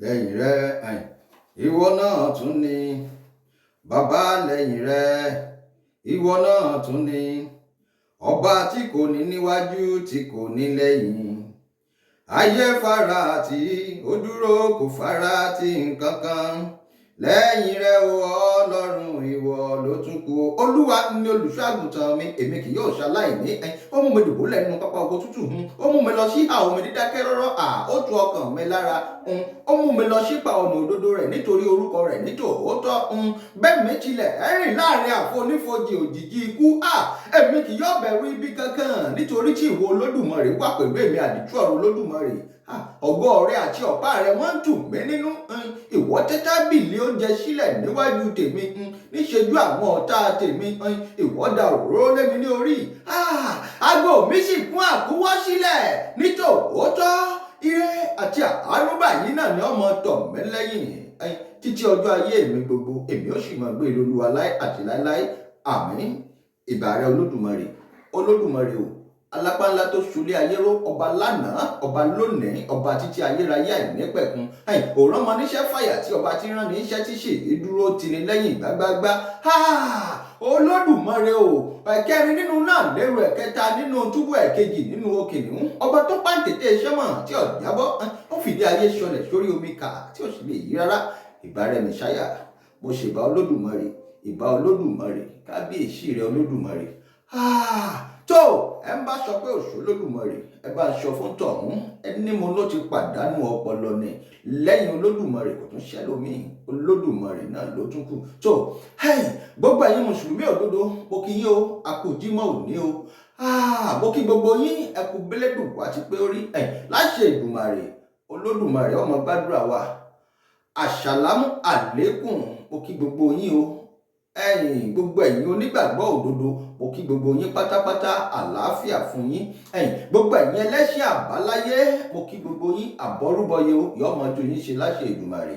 Lẹ́yìn rẹ, ìwọ náà tún ni. Bàbá, lẹ́yìn rẹ, ìwọ náà tún ni. Ọba tí kò ní níwájú, tí kò ní lẹ́yìn. Ayé fara tí ó dúró, kò fara tí nǹkan kan. Lẹ́yìn rẹ o, Ọlọ́run, ìwọ ló tún kù o. Olúwa ni olùṣọ́ àgùntàn mi, èmi kì yóò ṣaláìní. Ó mú mi dùbúlẹ̀ nínú pápá oko tútù. Ó mú mi lọ sí ìhà omi dídákẹ́ rọ́rọ́. Ó tu ọkàn mi lára. Ó mú mi lọ sípa ọ̀nà òdodo rẹ̀ nítorí orúkọ rẹ̀ nítòótọ́. Bẹ́ẹ̀ mi tilẹ̀ rìn láàrin àfonífojì òjìji ikú, èmi kì yóò bẹ̀rù ibi kankan, nítorí tí ìwọ Olódùmarè wà pẹ̀lú èmi. Àdìtú ọ̀rọ̀ Olódùmarè, ọ̀gọ́ rẹ àti ọ̀pá rẹ, wọ́n ń tù mí nínú. Ìwọ tẹ́ tábìlì oúnjẹ sílẹ̀ níwájú tèmi níṣojú àwọn ọ̀tá tèmi. Ìwọ da òróró lé mi ní orí, ago mi sì kún àkúnwọ́ sílẹ̀. Nítòótọ́, ire àti àánú báyìí náà ni ọmọ tọ̀ mí lẹ́yìn títí ọjọ́ ayé mi gbogbo. Èmi ó sì máa gbé ilé Olúwa láé àti láéláé. Àmín. Ìbà rẹ, Olódùmarè. Olódùmarè o, alápá ńlá tó sulé ayé ró, ọba lánàá, ọba lónìí, ọba títí ayérayé àìnípẹ̀kun. Òrán ọmọ níṣẹ́ fàyà tí ọba tí rán ní iṣẹ́ tí ṣe ìdúró tini lẹ́yìn gbágbágbá. Olódùmarè o, ẹ̀kẹrin nínú náà lérò, ẹ̀kẹta nínú túbú, ẹ̀kejì nínú òkìnnìún, ọba tó pàǹtẹ̀tẹ̀ sẹ́mọ̀ tí ò jábọ́, ó fìdí ayé sọlẹ̀ sórí omi kà tí ò sì lè yí rárá. Ìbà rẹ, Mẹ̀sáyà. Mo ṣèbà Olódùmarè. Ìbà Olódùmarè. Kábíyèsí rẹ, Olódùmarè. Tó ẹ ń bá sọ pé òṣù Olódùmarè, ẹ bá ń sọ fún tọ̀hún, ẹni mo ló ti pàdánù ọpọlọ ni. Lẹ́yìn Olódùmarè, kò tún ṣẹlòmíì. Olódùmarè náà ló tún kù. Tó gbogbo ẹ̀yin mùsùlùmí òdodo, mo kí yín o, a kú jímọ̀ òní o. Mo kí gbogbo yín, ẹ kú bẹ́lẹ́dùn àti pé ó rí láṣẹ Ìdùmarè. Olódùmarè ọmọ gbàdúrà wa. Àṣàlámù àlékún. Mo kí gbogbo yín o. Ẹ̀yin, gbogbo ẹ̀yin onígbàgbọ́ òdodo, mo kí gbogbo yín pátápátá. Àlàáfíà fún yín. Ẹ̀yin, gbogbo ẹ̀yin ẹlẹ́sìn àbáláyé, mo kí gbogbo yín. Àbọrúbọyé o, yọ ọmọ tó yín ṣe láṣẹ Èdùmàrè.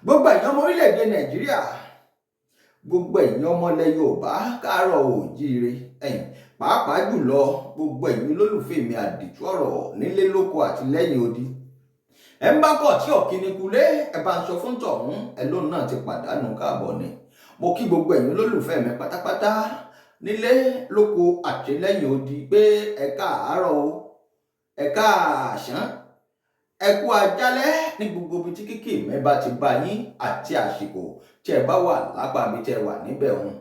Gbogbo ẹ̀yin ọmọ orílẹ̀-èdè Nàìjíríà, gbogbo ẹ̀yin ọmọ ilẹ̀ Yorùbá káàárọ̀ oòjíire, ẹ̀yin pàápàá jùlọ gbogbo ẹ̀yin olólùfẹ́ mi àdìtú ọ̀rọ̀ nílé lóko àti lẹ́yìn odi, ẹ ń bá kọ̀ tí ọ̀kíní kulé, ẹ bá ń sọ fún tọ̀hún, ẹ lóun náà ti pàdánù káàbọ̀ ni. Mo kí gbogbo ẹ̀yin olólùfẹ́ mi pátápátá nílé lóko àti lẹ́yìn odi pé ẹ káàárọ̀ o, ẹ káàsán, ẹ kú ajálẹ́ ní gbogbo ibi tí kíkì mi bá ti bá yín àti àsìkò tí ẹ bá wà lápá mi tí ẹ wà níbẹ̀ òun.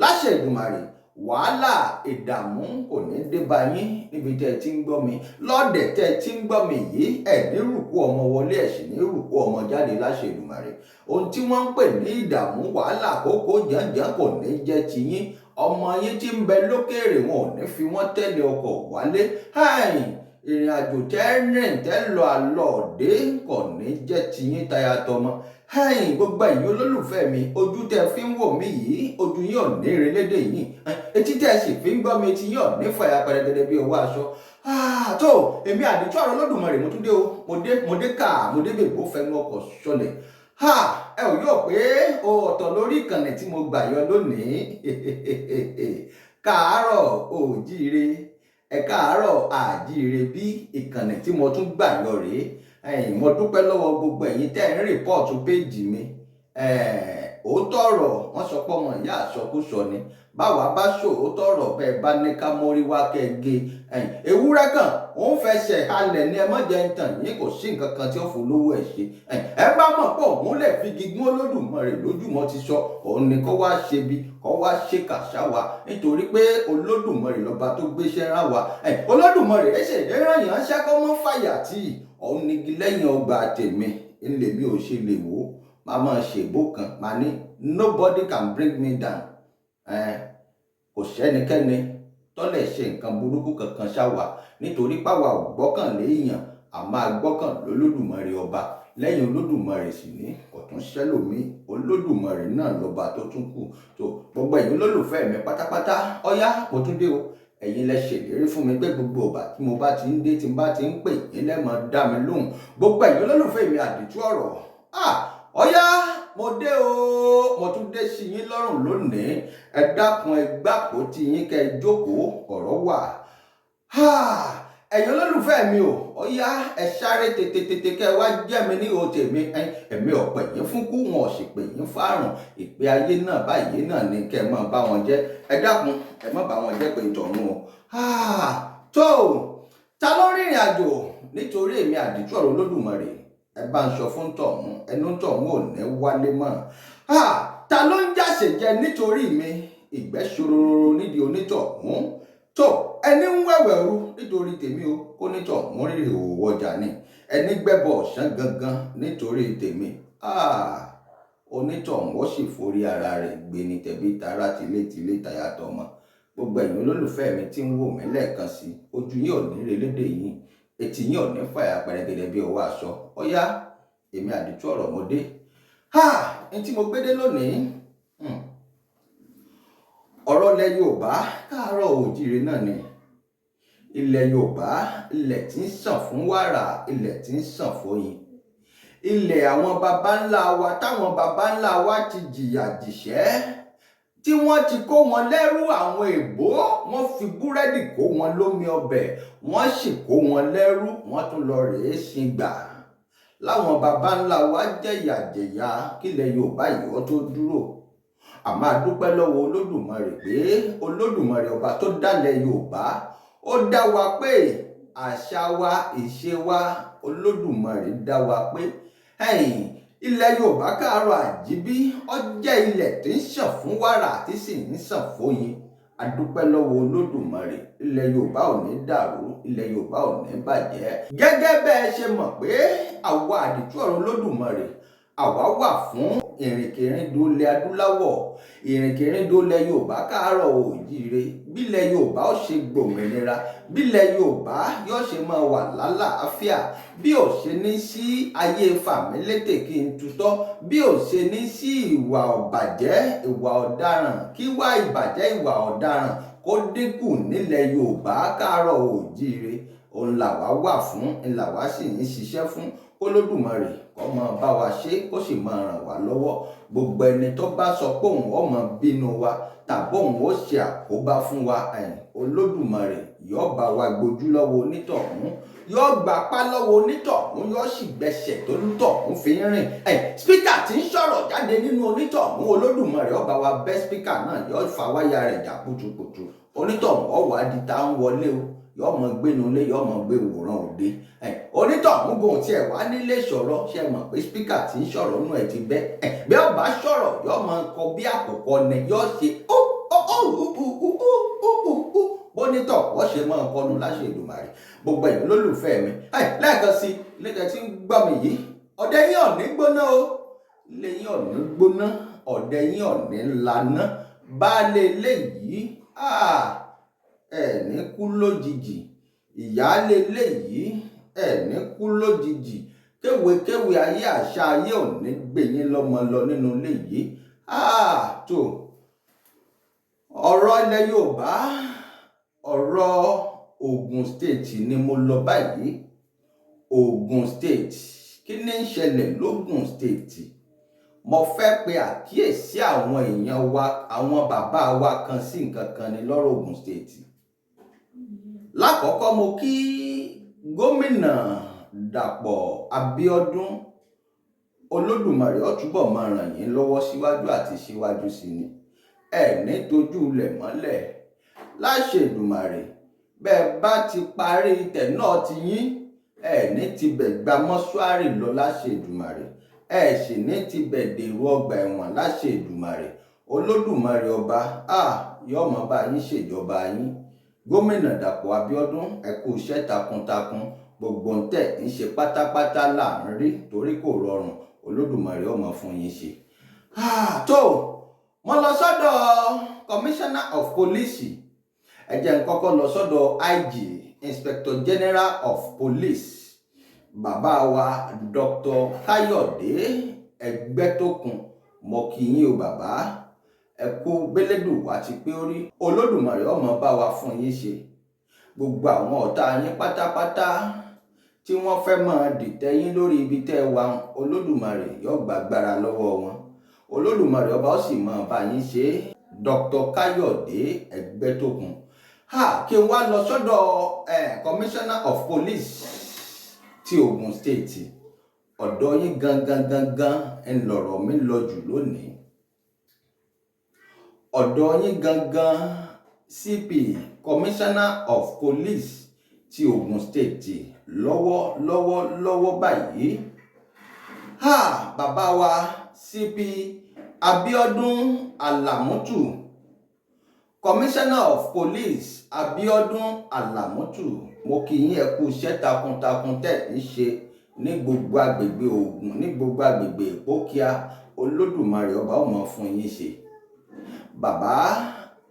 Láṣẹ Èdùmàrè, wàhálà, ìdààmú kò ní dé bá yín níbi tẹ́ ẹ ti ń gbọ́ mi, lọ́dẹ̀ tẹ́ ẹ ti ń gbọ́ mi yìí. Ẹ̀ ní rùkú ọmọ wọlé, ẹ̀ sì ní rùkú ọmọ jáde láṣẹ Èdùmàrè. Ohun tí wọ́n ń pè ní ìdààmú, wàhálà, kókó jàǹjàǹ kò ní jẹ́ tiyín. Ọmọ yín tí ń bẹ lókèèrè, wọn ò ní fi wọ́n tẹ̀lé ọkọ̀ wálé. Ìrìn àjò tẹ́ rìn, tẹ́ lọ àlọ́ òde kò ní jẹ́ tiyín táyà tọmọ. Gbogbo ẹ̀yin olólùfẹ́ mi, ojú tẹ́ fi ń wò mí yìí, ojú yín ò ní relédè yìí. Etí tẹ́ sì fi ń gbọ́ mi, etí yín ò ní fàyà pẹrẹgẹdẹ bí owó aṣọ. Tó èmi àdìtú ọ̀rọ̀ Olódùmarè, mo tún dé o. Mo dé, mo dé ká, mo dé bèbó fẹnu ọkọ̀ sọlẹ̀. Ẹ ò yọ̀ pé ọ̀tọ̀ lórí ìkànnì tí mo gbà yọ lónìí. Káàárọ̀ òjíire, ẹ káàárọ̀ àjíire. Bí ìkànnì tí mo tún gbà yọ rèé. Ẹ̀yin, mo dúpẹ́ lọ́wọ́ gbogbo ẹ̀yin tẹ́ ń report page mi. Òótọ́ ọ̀rọ̀, wọ́n sọ pé ọmọ ìyá àsọkúsọ ni. Báwa bá sòótọ́ ọ̀rọ̀, bẹ́ẹ̀ bá ní ká mórí wá kẹ́ gé ewúrẹ́ kan òun fẹsẹ̀ halẹ̀ ní. Ẹ má jẹ́ ń tàn yín, kò sí nǹkan kan tí ó fún lówó ẹ̀ ṣe. Ẹ bá mọ̀ pé òun lè fi gígùn Olódùmarè lójúmọ́ ti sọ òun ni kó wá ṣe bí kó wá ṣe kàṣà wa, nítorí pé Olódùmarè lọ́ba tó gbéṣẹ́ rán wa. Olódùmarè ẹ ṣe ìrànyàn ṣẹ́ kọ́ mọ́ fàyà tí òun nígi lẹ́yìn ọgbà tèmi ńlẹ̀ mi ò ṣe lè wò ó. Máa máa ṣèbó kan, máa ní nobody can bring me down. Kò sẹ́nikẹ́ni tó lè ṣe nǹkan burúkú kankan ṣáwa, nítorí páwa ò gbọ́kànlé èèyàn, a máa gbọ́kàn lólódùmarè ọba. Lẹ́yìn Olódùmarè sì ní kò tún ṣẹlòmíì. Olódùmarè náà lọ́ba tó tún kù. Tó gbogbo ẹ̀yin olólùfẹ́ mi pátápátá, ọ̀yá, mo tún dé o. Ẹ̀yin lẹ ṣèlérí fún mi pé gbogbo ọba tí mo bá ti ń dé, tí n bá ti ń pè yín, lẹ́mọ̀ dá mi lóhùn. Gbogbo ẹ̀yin olólùfẹ́ mi àdìtú ọ̀rọ̀, ọ̀yá, mo dé o. Mo tún dé sí yín lọ́rùn lónìí. Ẹ dákun, ẹ gbàpò tí yín kẹ́ ẹ jókòó, ọ̀rọ̀ wà. Ẹ̀yin olólùfẹ́ mi o, ó yá, ẹ sáré tètè tètè kẹ́ ẹ wá jẹ́ mi ní o tèmi. Ẹ̀mí ọ̀pẹ̀ yín fún kú, wọn ò sì pè yín fárùn. Ìpè ayé náà báyìí náà ni kẹ́ ẹ máa bá wọn jẹ́. Ẹ dákun, ẹ má bá wọn jẹ́ pé ìtọ̀run o. Tó ta ló rìnrìn àjò nítorí èmi àdìtú ọ̀rọ̀ Olódùmarè? Ẹ bá ń sọ fún tọ̀hún, ẹnu tọ̀hún ò ní wálé mọ́. Ta ló ń jàṣe jẹ nítorí mi? Ìgbẹ́ ṣòro nídìí onítọ̀hún. Tó ẹni ń wẹ̀wẹ̀ ru nítorí tèmi o, kó nítọ̀hún rírì òwò ọjà ni. Ẹni gbẹ́bọ ọ̀sán gangan nítorí tèmi, onítọ̀hún ó sì forí ara rẹ̀ gbé ní tẹ̀bí tará, tilétilé, tayà tọmọ. Gbogbo ẹ̀yin olólùfẹ́ mi tí ń wò mí, lẹ́ẹ̀kan sí, ojú yín ò ní relédè yín, etí yín ò ní fàyà pẹrẹgẹdẹ bí ọwọ́ aṣọ. Ọ̀yá, èmi àdìtú ọ̀rọ̀ mo dé. N tí mo gbé dé lónìí, ọ̀rọ̀ ilẹ̀ Yorùbá káàárọ̀ òjíire náà ni. Ilẹ̀ Yorùbá, ilẹ̀ tí ń sàn fún wàrà, ilẹ̀ tí ń sàn fóyin, ilẹ̀ àwọn baba ńlá wa, táwọn baba ńlá wa ti jìyà jìṣẹ́, tí wọ́n ti kó wọn lẹ́rú. Àwọn èbó, wọ́n fi búrẹ́dì kó wọn lómi ọbẹ̀, wọ́n sì kó wọn lẹ́rú, wọ́n tún lọ rèé sin gbà. Láwọn baba ńlá wa jẹ̀yà jẹ̀yà kílẹ̀ Yorùbá yìí ó tó dúró. Àmọ́ a dúpẹ́ lọ́wọ́ Olódùmarè pé Olódùmarè ọba tó dálẹ̀ Yorùbá, ó dá wa pé àṣà wa, ìṣe wa, Olódùmarè dá wa pé ẹ̀yìn ilẹ̀ Yorùbá káàárọ̀ àjíbí, ó jẹ́ ilẹ̀ tí ń ṣàn fún wàrà tí sì ń ṣàn fóyin. A dúpẹ́ lọ́wọ́ Olódùmarè. Ilẹ̀ Yorùbá ò ní dàrú, ilẹ̀ Yorùbá ò ní bàjẹ́. Gẹ́gẹ́ bẹ́ẹ̀ ṣe mọ̀ pé àwa àdìtú ọ̀rọ̀ Olódùmarè, àwa wà fún ìrìnkèrindò ilẹ̀ adúláwọ̀, ìrìnkèrindò ilẹ̀ Yorùbá káàárọ̀ òjíire, bílẹ̀ Yorùbá ó ṣe gbòmìnira, bílẹ̀ Yorùbá yóò ṣe máa wà lálàáfíà, bí ò ṣe ní sí ayé fàmílétè kí n tutọ́, bí ò ṣe ní sí ìwà ọ̀bàjẹ́, ìwà ọ̀daràn, kí wá ìbàjẹ́, ìwà ọ̀daràn kó dínkù nílẹ̀ Yorùbá káàárọ̀ òjíire, òun làwa wà fún, làwa sì ń ṣiṣẹ́ fún. K'Olódùmarè kó máa bá wa ṣe, kó sì máa ràn wá lọ́wọ́. Gbogbo ẹni tó bá sọ pé òun ó máa bínú wa tàbí òun ó ṣe àkóbá fún wa, Olódùmarè yóò bá wa gbójú lọ́wọ́ onítọ̀hún, yóò gbapá lọ́wọ́ onítọ̀hún, yóò sì gbẹ̀sẹ̀ tó nítọ̀hún fi ń rìn. Speaker tí ń sọ̀rọ̀ jáde nínú onítọ̀hún, Olódùmarè ó bá wa bẹ́ speaker náà, yóò fa wáyà rẹ̀ jà kùtùkùtù. Onítọ̀hún ó wá di tá ń wọlé o, yóò mọ gbénu lé, yóò mọ gbé wòran òde. Onítọ̀hún gòun tiẹ̀ wá nílé sọ̀rọ̀. Ṣe mọ̀ pé speaker tí ń sọ̀rọ̀ nù ẹ̀ ti bẹ́? Bí ó bá sọ̀rọ̀, yóò mọ kọ bí àkùkọ ni, yóò ṣe ó ó ó ó ó ó ó ó bónítọ̀ wọ́n ṣe máa kọnu láṣẹ Èdùmàrè. Gbogbo ẹ̀yin olólùfẹ́ mi, lẹ́ẹ̀kan sí, lẹ́ẹ̀kan tí ń gbọ́ mi yìí, ọ̀dẹ yín ò ní gbóná o, ilé yín ò ní gbóná, ọ̀dẹ yín ò ní laná. Baálé ilé yìí, ẹ ní kú lójijì. Ìyáálé ilé yìí, ẹ ní kú lójijì. Kéwékéwé ayé, àṣà ayé ò ní gbé yín lọ́mọ lọ nínú ilé yìí. Tó ọ̀rọ̀ ilẹ̀ Yorùbá, ọ̀rọ̀ Ogun State ni mo lọ báyìí. Ogun State, kí ni ń ṣẹlẹ̀ lógùn State? Mo fẹ́ pe àkíyèsí àwọn èèyàn wa, àwọn bàbá wa kan sí nǹkan kan ní lọ́rọ̀ Ogun State. Lákọ̀ọ́kọ́, mo kí gómìnà Dàpọ̀ Abíọ́dún. Olódùmarè ó túbọ̀ máa ràn yín lọ́wọ́ síwájú àti síwájú sí ni. Ẹ ní tójú ilẹ̀ mọ́lẹ̀ láṣẹ Èdùmàrè. Bẹ́ẹ̀ bá ti parí tẹ̀ náà ti yín, ẹ ní tibẹ̀ gba mọ́ṣúárì lọ láṣẹ Èdùmàrè, ẹ sì ní tibẹ̀ dèrò ọgbà ẹ̀wọ̀n láṣẹ Èdùmàrè. Olódùmarè ọba yóò máa bá yín ṣèjọba yín. Gómìnà Dàpọ̀ Abíọ́dún, ẹ kú iṣẹ́ takuntakun. Gbogbo ń tẹ̀ ń ṣe pátápátá là ń rí, torí kò rọrùn. Olódùmarè ó máa fún yín ṣe. Tó mo lọ sọ́dọ̀ Commissioner of Police. Ẹ jẹ́ n kọ́kọ́ lọ sọ́dọ̀ IG, Inspector General of Police, bàbá wa Dr. Káyọ̀dé Ẹgbẹ́tókun. Mo kí yín o bàbá, ẹ kú gbélédùn wá ti pé orí. Olódùmarè ó máa bá wa fún yín ṣe. Gbogbo àwọn ọ̀tá yín pátápátá tí wọ́n fẹ́ máa dìtẹ̀ yín lórí ibi tẹ́ ẹ wà, Olódùmarè yóò gbàgbára lọ́wọ́ wọn. Olódùmarè ọba ó sì máa bá yín ṣe. Dr. Káyọ̀dé Ẹgbẹ́tókun. Ha, kí n wá lọ sọ́dọ̀ Commissioner of Police ti Ogun State. Ọ̀dọ̀ yín gangan gangan ń lọ̀rọ̀ mi lọ jù lónìí. Ọ̀dọ̀ yín gangan, CP, Commissioner of Police ti Ogun State, lọ́wọ́ lọ́wọ́ lọ́wọ́ báyìí, ha, bàbá wa CP Abiodun Alamutu, Commissioner of Police Abiodun Alamutu, mo kí yín, ẹ kú iṣẹ́ takuntakun tẹ̀ ń ṣe ní gbogbo agbègbè Ògùn, ní gbogbo agbègbè Ìpókíà. Olódùmarè ọba ó máa fún yín ṣe. Bàbá,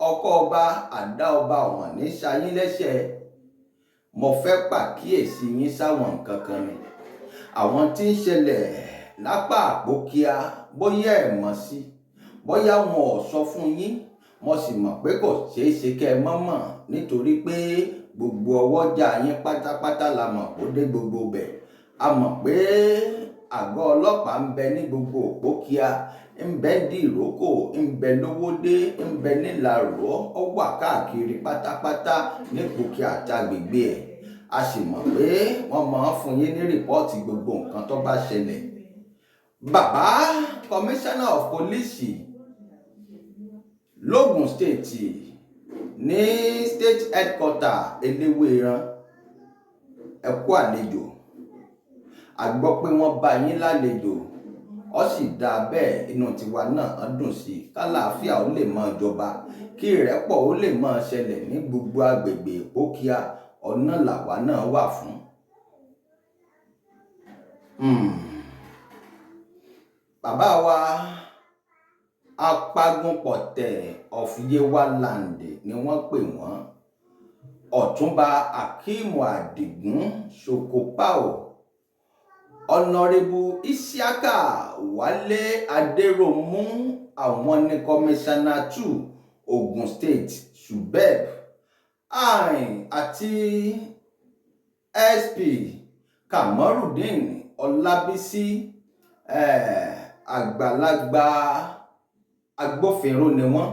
ọkọ ọba, àdá ọba ọ̀wọ̀n ní ṣayín lẹ́sẹ̀. Mo fẹ́ pàkíyèsí yín sáwọn nǹkan kan ni, àwọn tí ń ṣẹlẹ̀ lápá Àpókíà. Bóyá ẹ̀ mọ̀ sí, bóyá wọn ò sọ fún yín, mo sì mọ̀ pé kò ṣeé ṣe kẹ́ ẹ mọ́ mọ̀, nítorí pé gbogbo ọwọ́jà yín pátápátá la mọ̀ kó dé gbogbo bẹ̀. A mọ̀ pé àgọ́ ọlọ́pàá ń bẹ ní gbogbo Òpókíà, ń bẹ ní Ìrókò, ń bẹ Lówódé, ń bẹ nílàró, ó wà káàkiri pátápátá ní Ìpókíà àti agbègbè ẹ̀. A sì mọ̀ pé wọ́n máa ń fún yín ní report gbogbo nǹkan tó bá ṣẹlẹ̀. Bàbá Commissioner of Police l'Ógùn State, ní state headquarter Eléwéran, ẹ kú àlejò. A gbọ́ pé wọ́n bá yín lálejò, ó sì dáa bẹ́ẹ̀. Inú tiwa náà á dùn sí i. Kálàáfíà ó lè máa jọba, kí ìrẹ́pọ̀ ó lè máa ṣẹlẹ̀ ní gbogbo agbègbè Ìpókíà, ọ̀nà làwa náà wà fún. Bàbá wa Apagunpọ̀tẹ̀ of Yewa Land ni wọ́n pè wọ́n, Ọ̀túnba Akeem Adigun Sokopao, Honourable Isiaka Wálé Adéròmù, àwọn ní Commissioner 2, Ogun State SUBEB àti SP Kamorudeen Ọlábísí, àgbàlagbà agbófinró ni wọ́n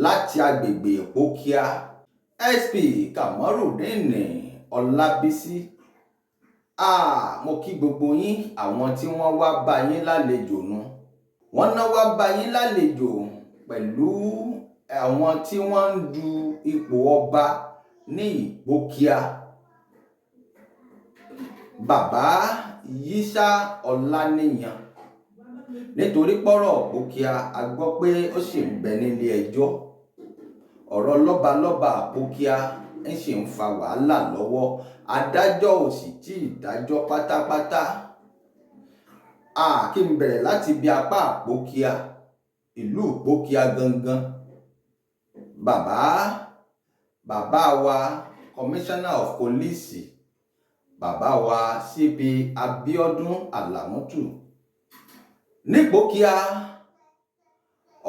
láti agbègbè Ìpókíà. SP Kamorudeen Ọlábísí, mo kí gbogbo yín. Àwọn tí wọ́n wá bá yín lálejò nu, wọ́n náà wá bá yín lálejò pẹ̀lú àwọn tí wọ́n ń du ipò ọba ní Ìpókíà, Bàbá Yísà Ọláníyan, nítorí pọ́rọ̀ Ìpókíà, a gbọ́ pé ó sì ń bẹ nílé ẹjọ́. Ọ̀rọ̀ lọ́balọ́ba Ìpókíà ń sì ń fa wàhálà lọ́wọ́, adájọ́ ò sì tí ì dájọ́ pátápátá. Kí n bẹ̀rẹ̀ láti ibi apá Ìpókíà, ìlú Ìpókíà gangan. Bàbá wa Commissioner of Police, bàbá wa CP Abiodun Alamutu nípòkíà,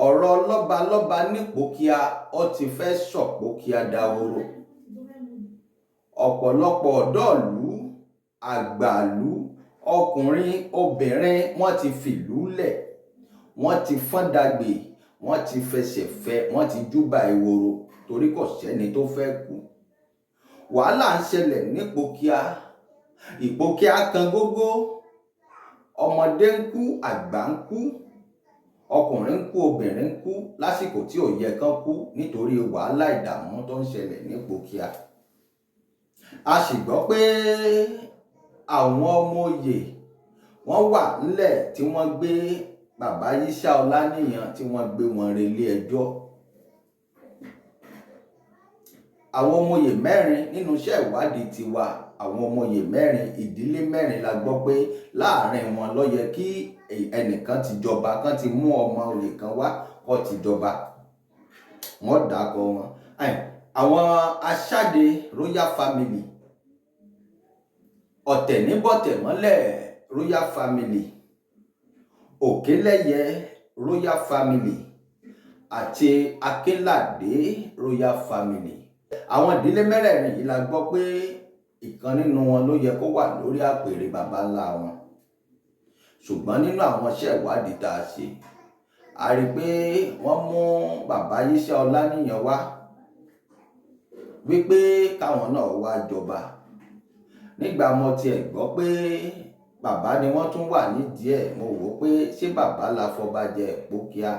ọ̀rọ̀ lọ́balọ́ba nípòkíà, ó ti fẹ́ sọ̀pókíà dahoro. Ọ̀pọ̀lọpọ̀ ọ̀dọ́ọ̀lú, àgbàlú, ọkùnrin, obìnrin, wọ́n ti fìlú lẹ̀, wọ́n ti fọ́n dàgbé, wọ́n ti fẹsẹ̀ fẹ́, wọ́n ti júbà ehoro, torí kò sẹ́ni tó fẹ́ kú. Wàhálà ń ṣẹlẹ̀ nípòkíà. Ìpókíà kan gógó, ọmọdé ń kú, àgbà ń kú, ọkùnrin ń kú, obìnrin ń kú lásìkò tí ò yẹ kán kú, nítorí wàhálà, ìdààmú tó ń ṣẹlẹ̀ nípòkíà. A sì gbọ́ pé àwọn ọmọ oyè wọ́n wà nílẹ̀ tí wọ́n gbé Bàbá Yísà Ọláníyan, tí wọ́n gbé wọn relé ẹjọ́. Àwọn ọmọ oyè mẹ́rin, nínú iṣẹ́ ìwádìí tiwa, àwọn ọmọ oyè mẹ́rin, ìdílé mẹ́rin la gbọ́ pé láàrin wọn ló yẹ kí ẹnìkan ti jọba, kán ti mú ọmọ oyè kan wá kó ti jọba. Wọ́n dàkọ wọn, àwọn Aṣáde royal family, Ọ̀tẹ̀níbọ̀tẹ̀mọ́lẹ̀ royal family, Òkèlẹ́yẹ royal family àti Akínládé royal family. Àwọn ìdílé mẹ́rẹ̀ẹ̀rin yìí la gbọ́ pé ìkan nínú wọn ló yẹ kó wà lórí àpèrè baba ńlá wọn. Ṣùgbọ́n nínú àwọn iṣẹ́ ìwádìí tá a ṣe, a rí i pé wọ́n mú Bàbá Yísà Ọláníyan wá. Wípé káwọn náà wá jọba. Nígbà mo tiẹ̀ gbọ́ pé bàbá ni wọ́n tún wà nídìí ẹ̀, mo wò ó pé ṣé bàbá la fọbajẹ Ìpókíà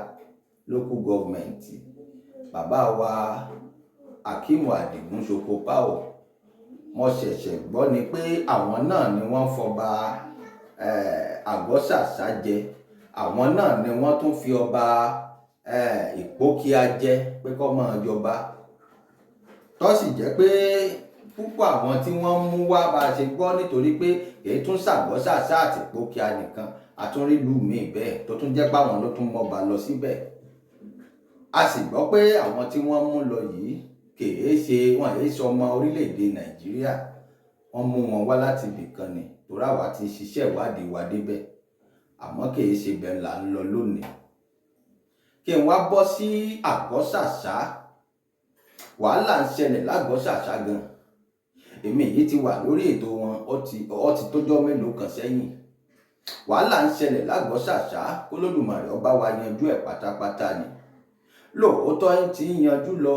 local government, bàbá wa Akeem Adigun Sokopao. Mo ṣẹ̀ṣẹ̀ gbọ́ ni pé àwọn náà ni wọ́n fọba Àgọ́ṣàṣá jẹ, àwọn náà ni wọ́n tún fi ọba Ìpókíà jẹ pé kó máa jọba. Tó sì jẹ́ pé púpọ̀ àwọn tí wọ́n mú wá, bá a ṣe gbọ́, nítorí pé kì í tún ṣàgọ́ṣàṣá àti Ìpókíà nìkan, àtúnrílù míì bẹ́ẹ̀ tó tún jẹ́ pé àwọn ló tún mọba lọ síbẹ̀. A sì gbọ́ pé àwọn tí wọ́n mú lọ yìí kìí ṣe wọn kìí ṣe ọmọ orílẹ̀-èdè Nàìjíríà, wọ́n mú wọn wá láti ibìkan ni, torí àwa ti ṣiṣẹ́ ìwádìí wa débẹ̀, àmọ́ kìí ṣe bẹ́ẹ̀ là ń lọ lónìí. Kí n wá bọ́ sí Àgọ́ṣàṣá. Wàhálà ń ṣẹlẹ̀ lágọ́ṣàṣá gan. Èmi yìí ti wà lórí ètò wọn, ó ti tójọ́ mélòó kan sẹ́yìn. Wàhálà ń ṣẹlẹ̀ lágọ́ṣàṣá, k'Olódùmarè ó bá wa yanjú ẹ̀ pátápátá ni. Lóòótọ́ ń ti yanjú lọ,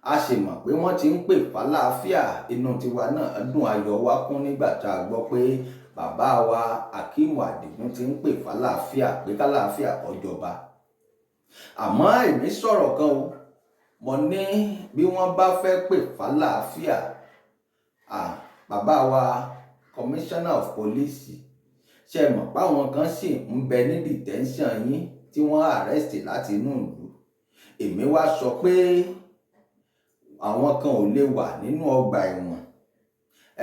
a sì mọ̀ pé wọ́n ti ń pè fàlàáfíà. Inú tiwa náà dùn, ayọ̀ wa kún nígbà tá a gbọ́ pé bàbá wa Akeem Adigun ti ń pè fàlàáfíà, pé kálàáfíà ó jọba. Àmọ́ èmi sọ̀rọ̀ kan o, mo ní bí wọ́n bá fẹ́ pè fàlàáfíà, bàbá wa commissioner of police, ṣe mọ̀ páwọn kan sì ń bẹ ní detention yín tí wọ́n arrest láti inú ìlú? Èmi wá sọ pé àwọn kan ò lè wà nínú ọgbà ẹ̀wọ̀n.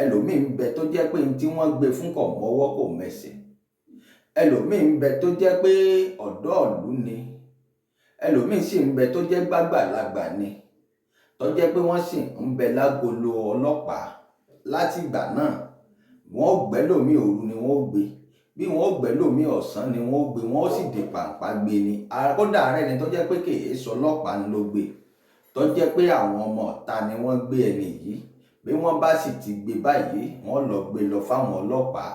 Ẹlòmíì ń bẹ tó jẹ́ pé ní tí wọ́n gbé fún kò mọ́wọ́ kò mẹsẹ̀. Ẹlòmíì ń bẹ tó jẹ́ pé ọ̀dọ́ ìlú ni. Ẹlòmíì sì ń bẹ tó jẹ́ gbàgbàlagbà ni, tó jẹ́ pé wọ́n sì ń bẹ lágolo ọlọ́pàá láti ìgbà náà. Wọ́n ó gbẹ́ lòmíì, òru ni wọ́n ó gbé, bí wọ́n ó gbẹ́ lòmíì, ọ̀sán ni wọ́n ó gbé, wọ́n ó sì dè pàǹpá gbé ni. Kódà ààrẹ ni tó jẹ́ pé kì í sọ ọlọ́pàá ló gbé, tó jẹ́ pé àwọn ọmọ ọ̀ta ni wọ́n gbé ẹni yìí. Bí wọ́n bá sì ti gbé báyìí, wọ́n lọ gbé lọ fáwọn ọlọ́pàá.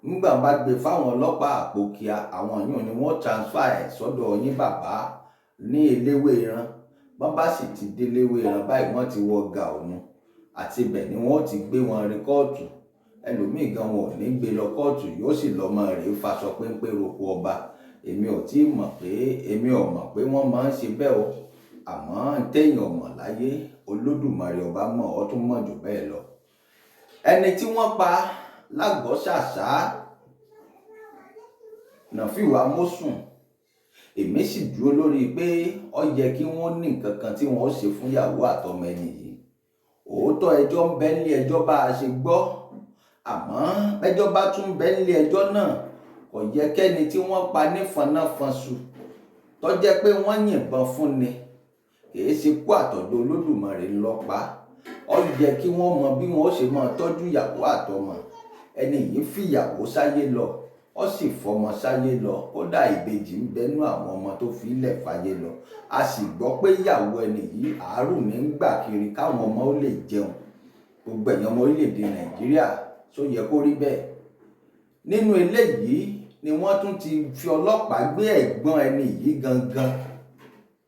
Nígbà bá gbé fáwọn ọlọ́pàá Àpòkíà, àwọn yìí ni wọ́n transfer ẹ̀ sọ́dọ̀ yín bàbá ní Eléwéran. Bọ́n bá sì ti dé Eléwéran báyìí, wọ́n ti wọ gàùnù, àti ibẹ̀ ni wọ́n ti gbé wọn rí kóòtù. Ẹlòmíì gan wọn ò ní gbé lọ kóòtù, yóò sì lọ mọ rèé faṣọ péńpé roko ọba. Èmi ò tí mọ̀ pé, èmi ò mọ̀ pé wọ́n máa ń ṣe bẹ́ẹ̀ o. Àmọ́ téèyàn ò mọ̀ láyé, Olódùmarè ọba mọ̀, ọ́ tún mọ̀ jù bẹ́ẹ̀ lọ. Ẹni tí wọ́n pa lágọ́ṣàṣá, Nàfíù Amósùn, èmi sì dúró lórí pé ó yẹ kí wọ́n ní nǹkan kan tí wọ́n ó ṣe fún ìyàwó àtọmọ ẹni yìí. Òótọ́, ẹjọ́ ń bẹ nílé ẹjọ́ bá a ṣe gbọ́, àmọ́ ẹjọ́ bá tún bẹ nílé ẹjọ́ náà, kò yẹ kẹ́ni tí wọ́n pa nífọ̀nàfọ̀nṣù, tó jẹ́ pé wọ́n yìnbọn fún ni, kìí ṣe kú àtọ̀dọ̀ Olódùmarè lọ pa. Ó yẹ kí wọ́n mọ bí wọ́n ó ṣe máa tọ́jú ìyàwó àtọmọ ẹni yìí. Fìyàwó sáyé lọ, ó sì fọmọ sáyé lọ, kódà ìbejì ń bẹnu àwọn ọmọ tó fi ilẹ̀ fàyè lọ. A sì gbọ́ pé ìyàwó ẹni yìí, àárò ní ń gbà kiri káwọn ọmọ ó lè jẹun. Gbogbo ẹ̀yàn ọmọ orílẹ̀-èdè Nàìjíríà, ṣó yẹ kó rí bẹ́ẹ̀? Nínú eléyìí ni wọ́n tún ti fi ọlọ́pàá gbé ẹ̀gbọ́n ẹni yìí gangan,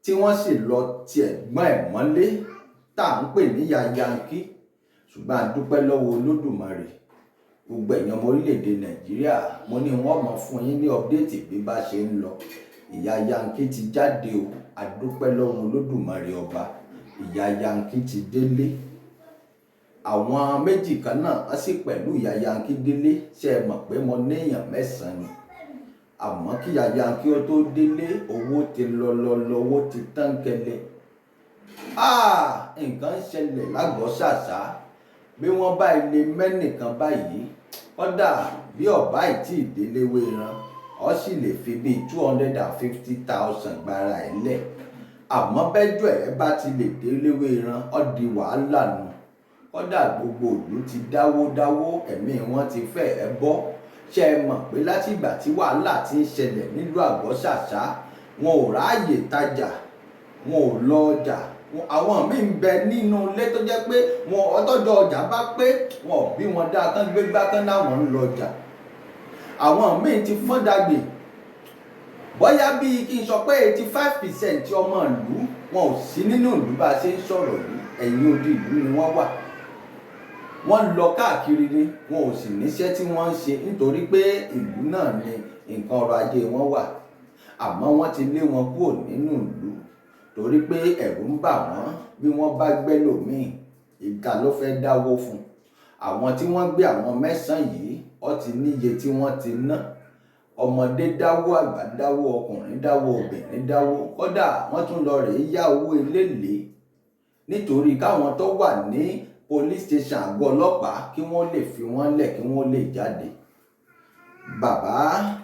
tí wọ́n sì lọ ti ẹ̀gbọ́n ẹ̀ mọ́lé, tá à ń pè ní Yayankí. Ṣùgbọ́n a dúpẹ́ lọ́wọ́ Olódùmarè. Gbogbo ẹ̀yàn ọmọ orílẹ̀-èdè Nàìjíríà, mo ní wọ́n mọ̀ fún yín ní update bí bá ṣe ń lọ. Ìyá Yankí ti jáde o. A dúpẹ́ lọ́wọ́ Olódùmarè ọba, ìyá Yankí ti délé. Àwọn méjì kan náà á sì pẹ̀lú ìyá Yankí délé. Ṣe é mọ̀ pé mo néèyàn mẹ́sàn-án ni? Àmọ́ kí ìyá Yankí ó tó délé, owó ti lọ lọ lọ, owó ti tán kẹlẹ̀. Nǹkan ń ṣẹlẹ̀ lágọ̀ọ́ṣàṣá. Bí wọ́n bá ilé mẹ́nìkan báyìí, kódà bí ọ̀bá ìtì ìdéléwé ran, ọ sì lè fi bíi 250,000 gbára ẹ̀ lẹ̀. Àmọ́ bẹ́jọ́ ẹ̀ bá ti lè déléwé ran, ó di wàhálà nù. Kódà gbogbo ìlú ti dáwó dáwó, ẹ̀mí wọn ti fẹ́ ẹ bọ́. Ṣé ẹ mọ̀ pé látìgbà tí wàhálà ti ń ṣẹlẹ̀ nílùú Àgọ́ṣàṣá, wọn ò ráàyè tajà, wọn ò lọ ọjà. Àwọn míì ń bẹ nínú ilé tó jẹ́ pé wọn ọtọ́jọ́ ọjà bá pé, wọn ò bí wọn dáa kán gbé gbá kán láwọn ń lọ ọjà. Àwọn míì ti fọ́n dàgbé. Bóyá bíi kí n sọ pé 85% ọmọ ìlú wọn ò sí nínú ìlú bá a ṣe ń sọ̀rọ̀ yìí. Ẹ̀yìn odi ìlú ni wọ́n wà. Wọ́n lọ káàkiri ni, wọn ò sì níṣẹ́ tí wọ́n ń ṣe nítorí pé ìlú náà ni nǹkan ọrọ̀ ajé wọn wà. Àmọ́ wọ́n ti lé wọn kúrò nínú ìlú torí pé ẹ̀rù ń bà wọ́n bí wọ́n bá gbẹ́ lòmíì, ìta ló fẹ́ dáwó fún. Àwọn tí wọ́n gbé, àwọn 9 yìí, ó ti níye tí wọ́n ti ná. Ọmọdé dáwó, àgbà dáwó, ọkùnrin dáwó, obìnrin dáwó, kódà wọ́n tún lọ rèé yá owó eléèlé nítorí káwọn tó wà ní police station, àgọ́ ọlọ́pàá, kí wọ́n lè fi wọ́n lẹ̀, kí wọ́n lè jáde. Bàbá,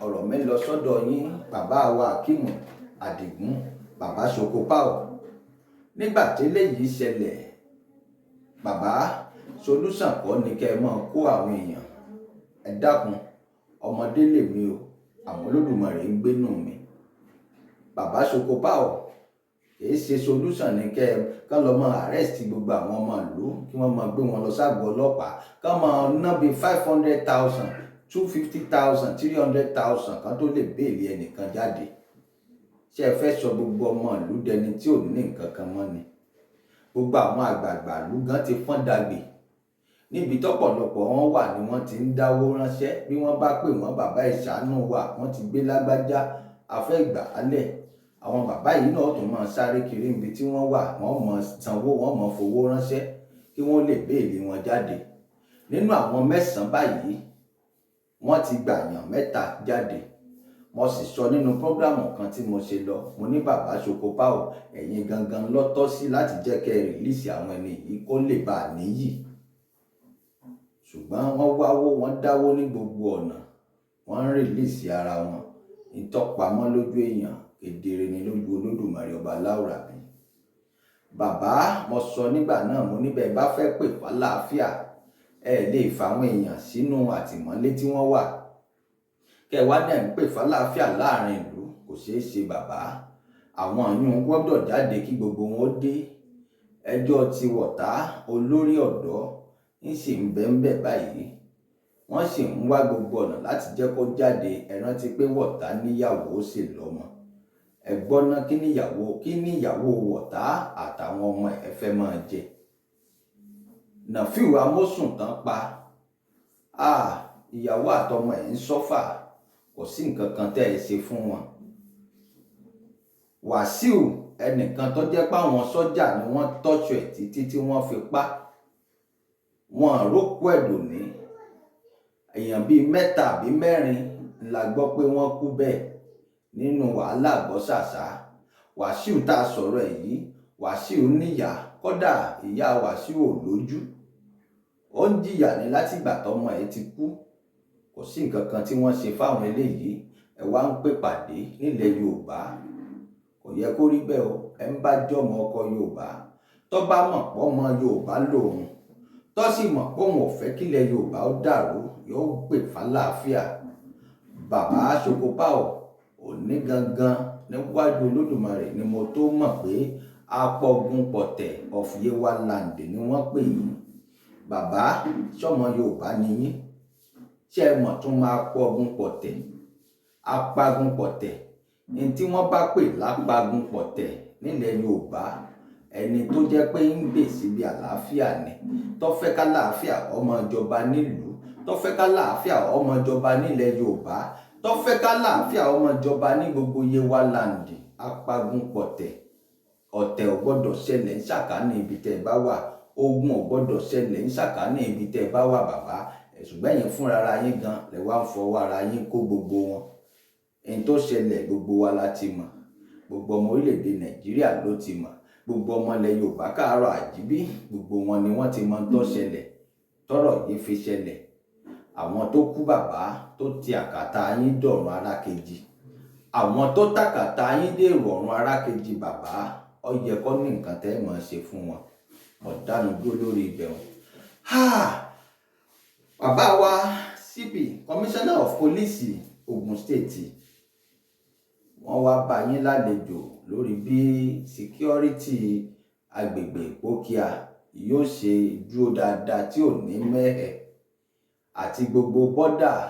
ọ̀rọ̀ mi lọ sọ́dọ̀ yín, bàbá wa Akeem Adigun, bàbá Sokopao. Nígbà tí eléyìí ṣẹlẹ̀, bàbá, solution kọ́ ni kẹ́ ẹ máa kó àwọn èèyàn. Ẹ dákun, ọmọdé lèmi o, àwọn Olódùmarè ń gbénú mi. Bàbá Sokopao, kìí ṣe solution ní kẹ́ ẹ kán lọ máa arrest gbogbo àwọn ọmọ ìlú, kí wọ́n máa gbé wọn lọ ságọ́ ọlọ́pàá, kán máa ná bíi 500,000, 250,000, 300,000 kan tó lè bail ẹnìkan jáde. Ṣé ẹ fẹ́ sọ gbogbo ọmọ ìlú dẹni tí ò ní nǹkan kan mọ́ ni? Gbogbo àwọn àgbààgbà ìlú gan ti fọ́n dàgbé. Níbi tọ́pọ̀lọpọ̀ wọn wà ni wọ́n ti ń dáwó ránṣẹ́. Bí wọ́n bá pè wọ́n, "Bàbá, ìṣàánú wa, wọ́n ti gbé lágbájá, a fẹ́ gbà á lẹ̀," àwọn bàbá yìí náà tún máa sáré kiri níbi tí wọ́n wà. Wọ́n mọ̀ sanwó, wọ́n mọ̀ fowó ránṣẹ́ kí wọ́n lè bail wọn jáde. Nínú àwọn 9 báyìí, wọ́n ti gbàyàn 3 jáde. Mo sì sọ nínú program kan tí mo ṣe lọ, mo ní, "Bàbá Sokopao, ẹ̀yin gangan lọ́tọ́ sí láti jẹ́ kẹ́ ẹ release àwọn ẹni yìí kó lè bá a níyì." Ṣùgbọ́n wọ́n wáwó, wọ́n dáwó ní gbogbo ọ̀nà, wọ́n ń release ara wọn. Ìtọ́pamọ́ lójú èèyàn, kedere ni lójú Olódùmarè ọba láwùrábí. Bàbá, mo sọ nígbà náà, mo níbẹ̀ bá fẹ́ pè fàlàáfíà, ẹ lè fàwọn èèyàn sínú àtìmọ́lé tí wọ́n wà, kẹ wá náà ń pè fàlàáfíà láàrin ìlú. Kò ṣeé ṣe, bàbá. Àwọn àyùn gbọ́dọ̀ jáde kí gbogbo wọn ó dé. Ẹjọ́ ti wọ̀tá olórí ọ̀dọ́ ń sì ń bẹ́ ń bẹ̀ báyìí, wọ́n sì ń wá gbogbo ọ̀nà láti jẹ́ kó jáde. Ẹ rántí pé wọ̀tá níyàwó, ó sì lọ́mọ. Ẹ gbọ́ ná, kí níyàwó wọ̀tá àtàwọn ọmọ ẹ̀ fẹ́ máa jẹ? Nàfíù Amósùn tán pa, ìyàwó àtọmọ ẹ̀ ń suffer, kò sí nǹkan kan tẹ́ ẹ ṣe fún wọn. Wàsíù, ẹnìkan tó jẹ́ páwọn sọ́jà ni wọ́n tọ́jú ẹ̀ títí tí wọ́n fi pa, wọn àrókù ẹ̀ dòní. Èèyàn bíi mẹ́ta àbí mẹ́rin la gbọ́ pé wọ́n kú bẹ́ẹ̀ nínú wàhálà Gbọ́sàsá. Wàsíù tá a sọ̀rọ̀ ẹ̀ yìí, Wàsíù níyà, kódà ìyá Wàsíù ò lójú, ó ń jìyà ní látìgbà tọmọ ẹ̀ ti kú. Kò sí nǹkan kan tí wọ́n ṣe fáwọn eléyìí. Ẹ wá ń pè pàdé nílẹ̀ Yorùbá, kò yẹ kó rí bẹ́ẹ̀ o. Ẹ ń bá jọmọ ọkọ Yorùbá, tó bá mọ̀ pọ́ ọmọ Yorùbá lòun, tó sì mọ̀ pé òun ò fẹ́ kílẹ̀ Yorùbá ó dàrú, yóò pè fàlàáfíà. Bàbá Sokopao, òní gangan níwájú Olódùmarè ni mo tó mọ̀ pé Apọ̀gunpọ̀tẹ̀ of Yewa Land ni wọ́n pè yín. Bàbá, sọmọ Yorùbá ni yín? Ṣé ẹ mọ̀ tún máa pọ̀gun pọ̀tẹ̀, apagun pọ̀tẹ̀? Ní tí wọ́n bá pè lápagun pọ̀tẹ̀ nílẹ̀ Yorùbá, ẹni tó jẹ́ pé ń gbè síbi àlàáfíà ni, tó fẹ́ ká láàfíà ọmọ ìjọba nílùú, tó fẹ́ ká láàfíà ọmọ ìjọba nílẹ̀ Yorùbá, tó fẹ́ ká láàfíà ọmọ ìjọba ní gbogbo Yewa Land. Apagun pọ̀tẹ̀, ọ̀tẹ̀ ò gbọ́dọ̀ ṣẹlẹ̀ ń ṣàkání ibi tẹ́ ẹ bá wà, ogun ò gbọ́dọ̀ ṣẹlẹ̀ ń ṣàkání ibi tẹ́ ẹ bá wà, bàbá. Ṣùgbọ́n ẹ̀yin fúnra ara yín gan lẹ wá ń fọwọ́ ara yín kó gbogbo wọn. Ẹni tó ṣẹlẹ̀, gbogbo wa la ti mọ̀, gbogbo ọmọ orílẹ̀-èdè Nàìjíríà ló ti mọ̀, gbogbo ọmọ ilẹ̀ Yorùbá káàárọ̀ àjíbí, gbogbo wọn ni wọ́n ti mọ̀ tó ṣẹlẹ̀ tọ́rọ̀ yìí fi ṣẹlẹ̀. Àwọn tó kú, bàbá, tó ti àkàtà yín dọ̀run arákejì, àwọn tó tàkàtà yín dèrò ọ̀run arákejì, bàbá, ó yẹ kó ní nǹkan tẹ́ ẹ máa ṣe fún wọn. Mo dánu dúró lórí ibẹ̀ wọn. Bàbá wa CP, Commissioner of Police, Ogun State, wọ́n wá bá yín lálejò lórí bí security agbègbè Ìpókíà yóò ṣe dúró dáadáa tí ò ní mẹ́hẹ̀, àti gbogbo border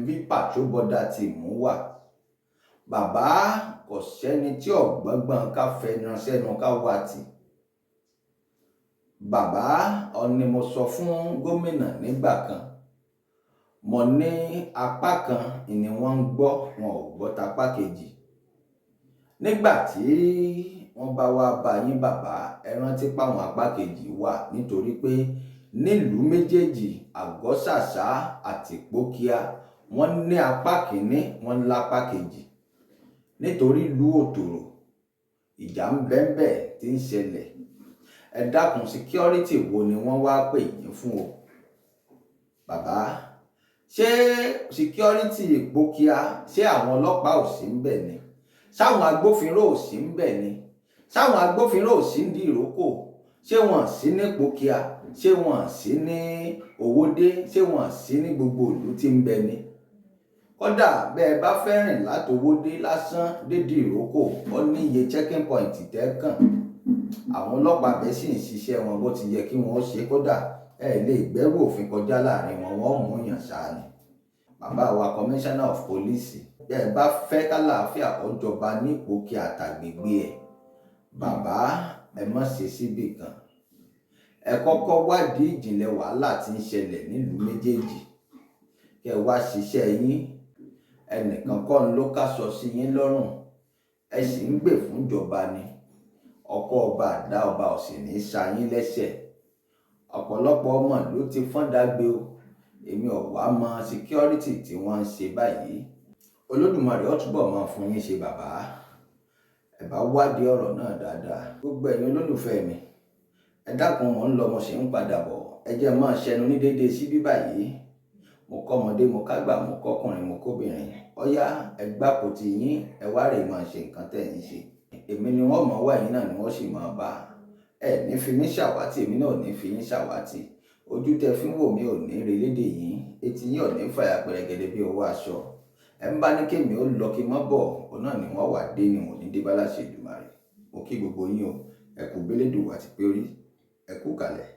bí patrol border team wà. Bàbá, kò sẹ́ni tí ọ̀gbọ́ngbọ́n ká fẹnu sẹ́nu ká wá tì. Bàbá ni mo sọ fún gómìnà nígbà kan, mo ní apá kan ni wọ́n ń gbọ́, wọn ò gbọ́ tapá kejì. Nígbà tí wọ́n bá wá bá yín bàbá, ẹ rántí páwọn apá kejì wà, nítorí pé nílùú méjèèjì Àgọ́ṣàṣá àti Ìpókíà wọ́n ní apá kìíní, wọ́n lápá kejì. Nítorí ìlú òtòrò, ìjà ń bẹ́ńbẹ́ tí ń ṣẹlẹ̀. Ẹ dákun, security wo ni wọ́n wá pè yín fún o bàbá? Ṣé security Ìpókíà, ṣé àwọn ọlọ́pàá ò sí ń bẹ̀ ni? Sáwọn agbófinró ò sí ń bẹ̀ ni? Sáwọn agbófinró ò sí ń di ìrókò? Ṣé wọn sí ní Ìpókíà? Ṣé wọn sí ní Òwòdé? Ṣé wọn sí ní gbogbo ìlú tí ń bẹ ni? Kódà bẹ́ẹ̀ bá fẹ́ rìn látòwòdé lásán dédìí ìrókò, ó ní iye checking point tẹ́ kàn. Àwọn ọlọ́pàá bẹ́ẹ̀ sì ń ṣiṣẹ́ wọn bó ti yẹ kí wọ́n ṣe. Kódà ẹ lè gbẹ́rù òfin kọjá láàrin wọn, wọ́n mú yàn ṣáá ni. Bàbá wa commissioner of police, bẹ́ẹ̀ bá fẹ́ kálàáfíà ó jọba ní Ìpókíà àtàgbègbè ẹ̀, bàbá, ẹ má ṣe síbì kan. Ẹ kọ́kọ́ wádìí ìjìnlẹ̀ wàhálà tí ń ṣẹlẹ̀ nílùú méjèèjì, kẹ́ ẹ wá ṣiṣẹ́ yín. Ẹnìkan kọ́ ló káṣọ sí yín lọ́rùn, ẹ sì ń gbè fún ìjọba ni. Ọkọ ọba àdá ọba ò sì ní í sa yín lẹ́sẹ̀. Ọ̀pọ̀lọpọ̀ ọmọ ló ti fọ́n dágbé o. Èmi ò wá mọ security tí wọ́n ń ṣe báyìí. Olódùmarè ó túbọ̀ máa fún yín ṣe bàbá. Ẹ bá wádìí ọ̀rọ̀ náà dáadáa. Gbogbo ẹ̀yin olólùfẹ́ mi, ẹ dákun, mò ń lọ, mo sì ń padà bọ̀. Ẹ jẹ́ máa ṣẹnu ní déédéé síbí báyìí. Mo kọ́mọdé, mo kágbà, mo kọ́kùnrin, mo kóbìnrin. Ọ̀yá, ẹ gbáko ti yín, ẹ wá rè máa ṣe nǹkan tẹ̀ ń ṣe. Èmi ni wọ́n mọ̀ wá, ẹ̀yin náà ni wọ́n sì máa bá. Ẹ ní fi mí ṣàwátì, èmi náà ò ní fi yín ṣàwátì. Ojú tẹ fi ń wò mí ò ní relédè yín, etí yín ò ní fàyà pẹrẹgẹdẹ bí owó aṣọ. Ẹ ń bá ní kémi ó lọ kí n má bọ̀, òun náà ni wọ́n wà dé ni wọ́n ní dé bá láṣẹ Èdùmàrè. Mo kí gbogbo yín o, ẹ kú bélédùwà àti pé orí, ẹ kú kalẹ̀.